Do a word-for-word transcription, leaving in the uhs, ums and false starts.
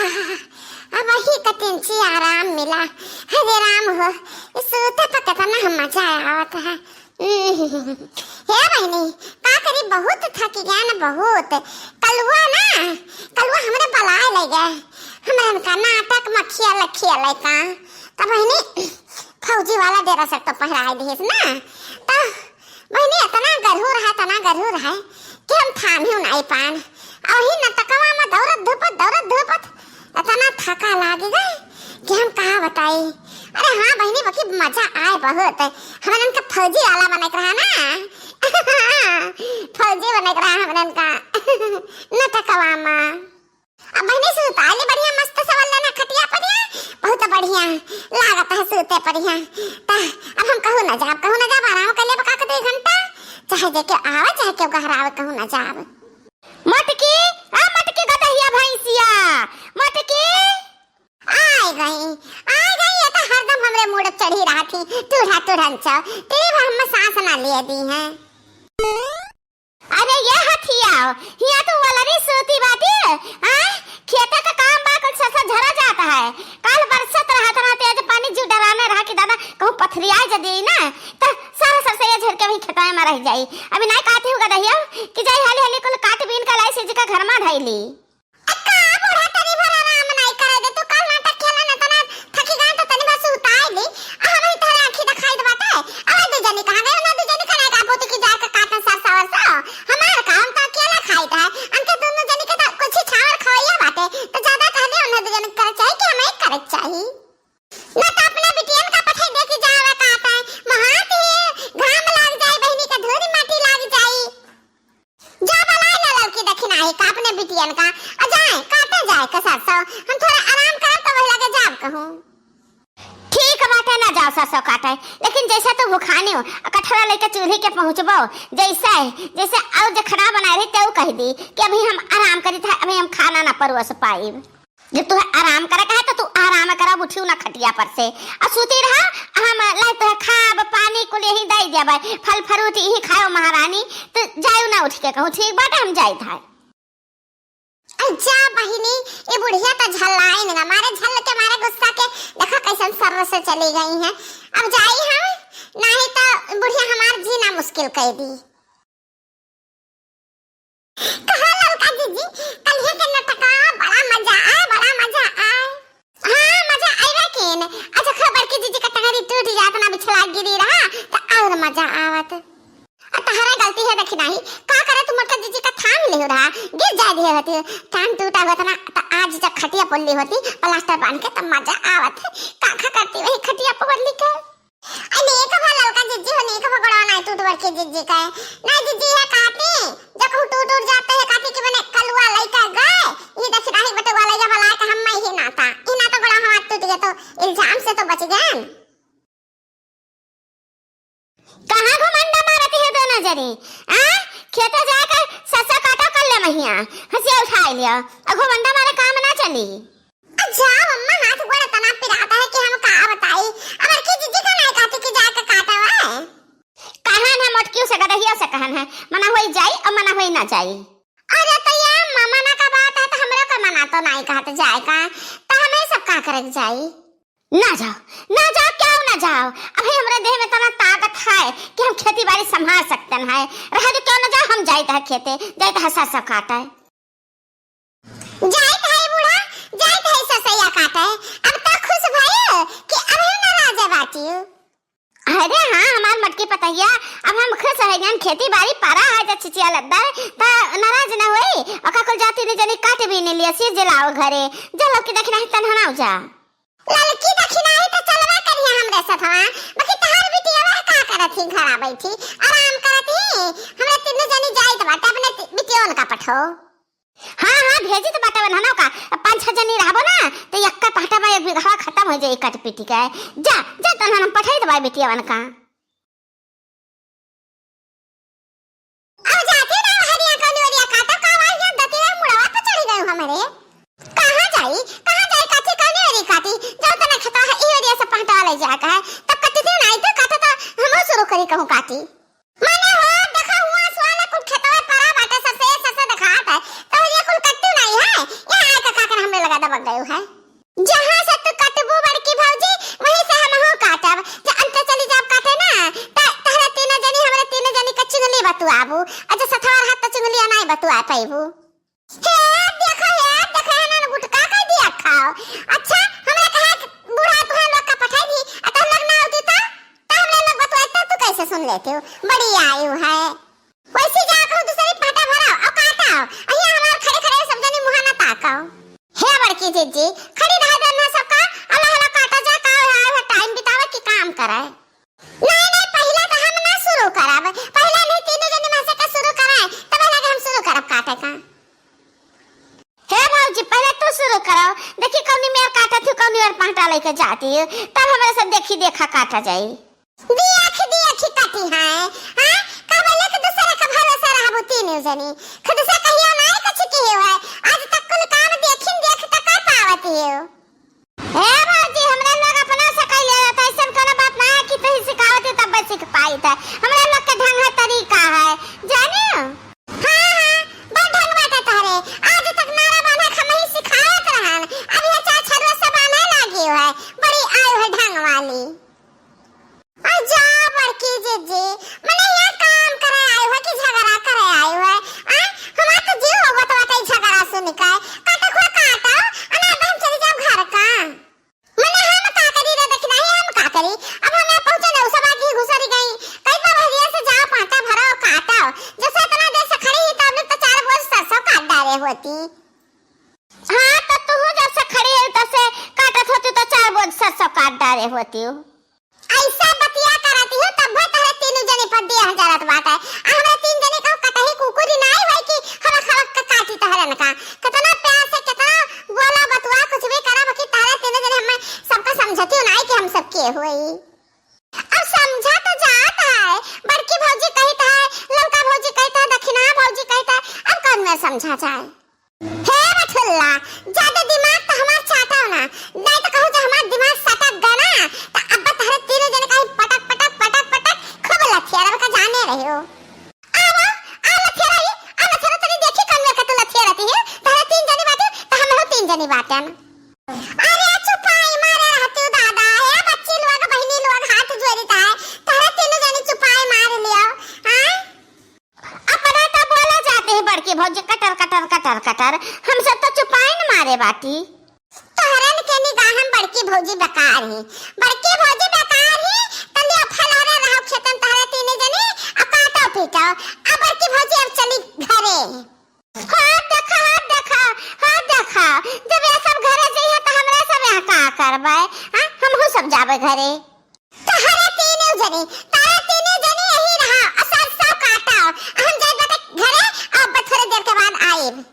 अब वही कतिंची आराम मिला। अरे राम हो, इस सूते पर कितना मजा आवत है। हे बहिनी, का करी, बहुत थकी गया ना, बहुत। कलुआ ना, कलुआ हमरे बलाए ले गए। हमरन का नाटक में खेल खेले का। त बहिनी, फौजी वाला डेरा से तो पहिराए दिहिस ना। त बहिनी, इतना गरहू रहा, इतना गरहू रहा कि हम थामियो नाई पान। अउर ही नटकवा में दौड़त धूपत, दौड़त धूपत इतना थका लाग गए कि हम का बताई। अरे हाँ बहिनी, बाकी मजा आए बहुत। हमरन का फौजी वाला बने के रहा ना। फौजी बने के रहा हमरन का नटकवा में। अब बहिनी सुताली बढ़िया मस्त सवल लेना खटिया परिया, बहुत बढ़िया लागत है सूते परिया। त अब हम कहूँ ना जाब, कहूँ ना जाब, आराम कर लेब का दो घंटा, चाहे जेके आवे, चाहे केहू गहरावे, कहूँ ना जाब। मटकी, आ मटकी गदहिया भैंसिया, मटकी। आय गई, आय गई, ये तो हरदम हमरे मूड़ चढ़ी रहा थी, टूढ़ा टूढ़न चौ, तेरी हम सांस ना लिए दी हैं। अरे ये हथिया, हिया तो वलरी सूती बाटी, आय, खेते का काम बा, कुछ ससा झरा जाता है। काल बरसत रहा था ना, तेज पानी जू डराने रहा कि दादा कहूँ पथरिया जदी ना, त सारा सरसैया झर के वहीं खेतवा में रह जाई। अभी नाई काटी होगा दहिया कि जाई हाली हाली कुल काट बीन का लाई से जी का घर में धैली। अक्का, बूढ़ा तनी भर आराम नाई करे दे, तू काल नाटक खेला ना तना थकी गए तो तनी भर सुताई ली। आ हम ही तोहरे आँखी दिखाई दे बाटे। अबे दू जनी कहाँ गए? उन्हें दू जनी कने का बोती की जाए के काटन सरसा वरसा। हमार काम तो अकेला खाई था। उनके दोनों जनी के तो कुछ ही छावर खवैया बाटे। तो ज्यादा कहने उन्हें दू जनी करे चाहिए कि हमें करे चाहिए। ना तो अपने बिटियन का पठाई दे कि जावे काटे। महात ही घाम लाग जाए, बहिनी के धूरी माटी लाग जाए। जा बलाए ला लड़की दखिनाही का अपने बिटियन का, आ जाए, काटे जाए के सरसों। हम थोड़ा आराम करब तो वही लगे जाब कहूँ। ठीक बाटे, ना जाओ सरसों काटे, लेकिन जैसे तू भुखानी हो, आ कठरा लेके चूल्ही के पहुँचबो, जैसे, जैसे और जे खाना बनाए रही, तेऊ कह दी कि अभी हम आराम करी था, अभी हम खाना ना परोस पाई। जब तू आराम करे का है तो तू आराम करा, उठियो ना खटिया पर से, आ सूती रहा। हम लाई तो खाब पानी कुल यही दई देबै, फल फ्रूट यही खाओ महारानी, तो जायु ना उठ के कहूँ, ठीक बाटे, हम जाइत है। अरे जा बहिनी, ये बुढ़िया तो झल्लाइन ना मारे, झल के मारे गुस्सा के, देखा कैसन सर्र से चली गई है। अब जाई हम, नहीं तो बुढ़िया हमार जीना मुश्किल कर दी। कहा ललका जीजी, कलिया के नटका बड़ा मजा आए, बड़ा मजा आए। हाँ, मजा आइबे केन। अच्छा, खबर की जीजी का टंगरी टूट जात ना, बिछला गिरी रहा, त और मजा आवत। आ तहरा गलती है, देखी नाही, का करे तू मोटका जीजी का थाम लियो रहा, गिर जाए दिए होती। टांग टूटा हुआ था ना, त आज जब खटिया पोल्ली होती, प्लास्टर बांध के, तब मजा आवत। का खा करती वही खटिया पोल्ली के। अरे नीक भा ललका जिज्जी हो, नीक भा गोड़वा नाई टूट बड़की जिज्जी का। ना जिज्जी है काटी, जब कहूँ टूट उट जाते है काटी कि मने कलुआ लइका गए, ये दक्षिणाही बटुआ लइका बलाए का हम मैं ही नाता। ई नाता गोड़ा हमार टूट गए तो इल्जाम से तो बच गए। कहाँ घुमंडा मारत है दोनों जनी? आ? खेते जाके सरसों काटो कर ले महिया, हंसिया उठाई लिया। आ घुमंडा मारे काम ना चली। अच्छा, अम्मा, हाथ गोड़ इतना पिराता है कि हम का बताई। अब की जिज्जी का नाई कहती कि जाके काटा हुआ है। कहन है मोटकियों से, गदहियों से कहन है, मना होई जाई और मना होई ना जाई। अरे तो ये अम्मा, मना का बात है तो हमरो का मना तो नाई कहत जाए का, तो हमें सब का करे के जाई? ना जाओ, ना जाओ, क्यों ना जाओ? अभी हमरे देह में इतना ताकत है कि हम खेती बाड़ी संभाल सकते हैं। रह दे, क्यों ना जाओ, हम जाइत है खेते, जाइत है सरसों काटे। जाइत है बूढ़ा, जाइत है ससैया काटे। अब तो खुश भइयो कि अबे नाराज बाटियो। अरे हाँ, हमार मटकी पतैया, अब हम खुश है जान, खेती बाड़ी परा है जा चिचिया लद्दर, त नाराज न होई। ओका कुल जाति ने जनी काट भी नहीं लिया, सिर जलाओ घरे, जलो की दखिनाही तनहनाओ जा। ललकी दखिनाही तो चलबे करिया हमरे सथवा, बाकी तहार बिटिया का करत ही घरा बैठी, आराम करत ही। हमरे तीनों जनी जाइत बाटे, अपने ति-, बिटियोन का पठो। हाँ, हाँ, भेजी तो बाटे बन्हनो का, पाँच छह जनी रहबो ना, तो यक्का पहटा बा एक बीघा खत्म हो जाई कट पीटी के। जा, जा, तन्हन हम पठाई देबा बिटियावन का। अब जाती ना हरिया कौनी ओरिया काटो, का बा हिया दतिया मुड़वा पे चढ़ी गयो हमरे। कहाँ जाई, कहाँ जाई काटी, कौनी ओरी काटी? जाओ तना खेतवा है, ई ओरिया से पहटा ले जा का है। तब कटती ना आई तो काटो तो हमो शुरू करी कहूँ काटी। मने हो, देखा हुआ सुआला कुल खेतवा परा बाटे, ससे, ससे देखात है। तो ये कुल कट्टू नहीं है। यहाँ आए का काकर हमरे लगा दबक गयो है। जहाँ से तू कटबू बड़की भौजी, वहीं से हमहू काटब। जे अंत चली जाब काटे ना, त तहरे तीनों जनी, हमरे तीनों जनी के चुंगली बतुआबू, और जे सथवार हाथ त चुंगली नाई बतुआ पैबू। हे देखो, हे देखो, एनन गुटका का दिया खाओ। अच्छा, हमरा कहा बूढ़ा तुहां लोग का पठाई दी, आ तहन लोग ना होती त, त हमरे लोग बतुआई त तू कैसे सुन लेती हो? बड़ी आयु है। वैसे जा कहूँ दूसरी पाटा भराओ, और काटाओ। अहिया हमार खड़े खड़े सब जनी मुहा ना ताकाओ। हे बड़की जिज्जी, खड़ी रह दे ना सबका, अल्लाह अल्लाह काटा जा, का है, है टाइम बितावे कि काम करे। नहीं, नहीं, पहला तो हम ना शुरू करब, पहला नहीं तीनों जनी में से का शुरू कराए, तब लगे हम शुरू करब काटे का। हे भौजी, पहले तू शुरू करो, देखी कौनी मेर काटत हो, कौनी मेर पाटा लेके जाती हो, तब हमरा सब देखी देखा काटा जाई। दिया खी, दिया खी काटी है, हाँ? का बोले कि दूसरे का भरोसा रहबू तीनों जनी, खुद से कहियो ना कुछ किए हुए, आज तक कुल काम देखिन देख त कर पावती हो। हे भौजी, हमरा लोग अपना से कइले रहता, ऐसन कोनो बात ना है कि तू ही सिखावत है तब सीख पाई था। हमरा लोग के ढंग है, तरीका है, जाने हो? हाँ, हाँ, बड़ ढंग बाटे तोहरे। आज तक नारा बांधे हम ही सिखावत रहन, अब ये चार छरुआ से बांधे लागी है, बड़ी आयु है ढंग वाली। आ जा बड़की जिज्जी, मने यहाँ काम करे आयु है कि झगड़ा करे आयु है? आ, हमार तो जीव होगत बाटे ई झगड़ा सुन के। काटो खुआ काटो, अना बहन चली जाओ घर का। मने हम का करी रे, देखी नहीं हम का करी। अब हमें पहुँचे ना, उ सब आगे घुसरी गई। कई बार भैया से जाओ, पाटा भरो, काटो। जैसे इतना देर से खड़ी ही, तब तो चार बोझ सरसों काट डाले होती। हाँ, तो तू जब से खड़ी है, तब से काटत होती, तो चार बोझ सरसों काट डाले होती। ऐसा बतिया करती हो, तब भी तहरे तीनों जने पर देह जरत बाटे। आ हमरा तीन जने का कटही कुकुरी नाई होई कि हवा खवा के काटी तहरन का। कितना प्यार से, कितना बोला बतुआ, कुछ भी करा, बाकी तहरे तीनों जने हमें सबका समझती हो नाई कि हम सब के होई। अब समझा तो जात है, बड़की भौजी कहित है, ललका भौजी कहित है, दक्षिणा भौजी कहित है, अब कौन में समझा जाए? हे बठुल्ला, ज्यादा दिमाग तो हमार चाटो ना, नहीं तो कहूँ जो हमार दिमाग सटक गया ना, तो अब तहरे तीनों जने कहीं पटक, पटक, पटक, पटक, खूब लथियारब का जाने रहियो। आवा, आ लथियारा ही, आ लथियारा तनी देखी कौन में का तू लथियारती है, तहरे तीन जने बाटे, तो हम हो तीन जने बाटन। अरे चुपाई मारे रहती दादा, हे बच्ची लोग, बहिनी लोग, हाथ जोड़ी ताए, तहरे तीनों जने चुपाई मार लियो, हाँ? अपना तो बोला जाते हैं बड़की भौजी, कटर, कटर, कटर, कटर। हम सब तो चुपाइन मारे बाटी। तोहरन के निगाह में बड़की भौजी बेकार ही, बड़की भौजी बेकार ही। तलिया फलहरे रहो खेतन तहरे तीने जने, आ काटो पीटो। आ बड़की भौजी अब चली घरे। हाँ देखा, हाँ देखा, हाँ देखा, जब ये सब घरे जइहे तो हमरा सब यहाँ का करबै? हाँ, हमहू सब जाबे घरे। तहरे तीनों जनी, तहरे तीनों जनी यही रहा, आ सरसों काटो, आ हम जाए बाटे घरे, अब थोड़े देर के बाद आइब।